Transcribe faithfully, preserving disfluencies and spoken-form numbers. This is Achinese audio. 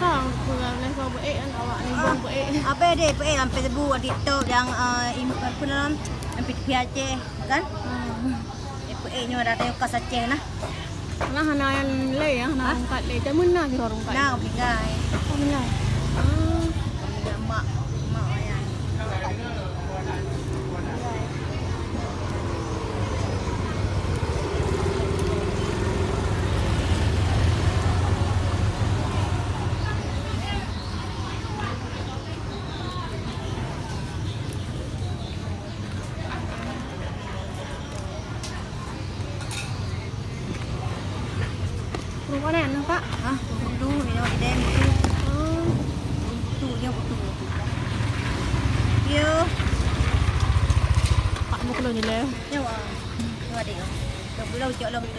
Ah, peugah lé kau beuék kan, awak ni bang beuék. Apa deh, peuék sampai sebu di TikTok yang, eh, im-, apa nama? Yang P T P Aceh, kan? Hmm. Eh, peuék nyoe datang khas Aceh nah. Nah, hana yang lé ya, hana rungkat lé. Cak mana sih rungkat? Nah, tinggal. Oh, tinggal. Ah. Mak, mak ya. Peurumoh nyan, Pak? Hah? Peurumoh tu, nyoe idem tu. Oh. Peurumoh tu, nyoe tu. Yo. Pak mau keluar ni lah. Nyoe. Nyoe adik. Dah pulang cok lom tu.